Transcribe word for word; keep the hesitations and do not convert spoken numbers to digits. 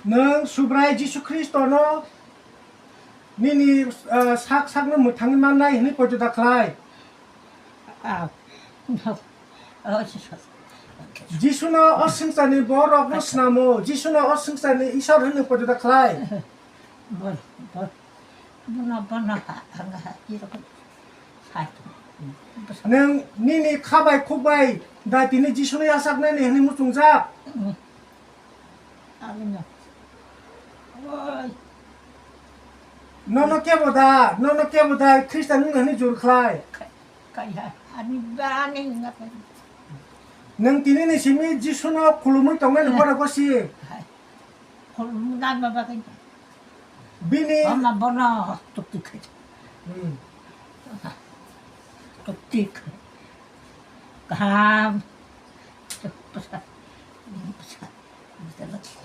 Nwng Subrai Jisu Khristono nini, ah, sak sakno mwthangwi mannai hwnwi poito da khlai. Ah, no. Oh, Jesus. Jisuno o swngcharni borokno snamo, Jisuno o swngcharni Isor hwnwi poito da khlai. Bon, bon. Bono, bono, ha, ha, ha, i rokon. Sai. Nwng nini kha bai khuk bai da tini Jisuni yachaknani hwnwi muchungjak? Mm. Aboni. Oi. Nono kebo da, nono kebo da Khristan wngna hwnwi jur khlai? Kha-, kaiha, ani bani wngna kaiha. Nwng tini ni simi Jisuno khulumwi tongnani, eh, borok gosi? Hai. Khulumna bagwi. Bini. Ama bono tukti khai. Hmm. Tukti khai. Kaham.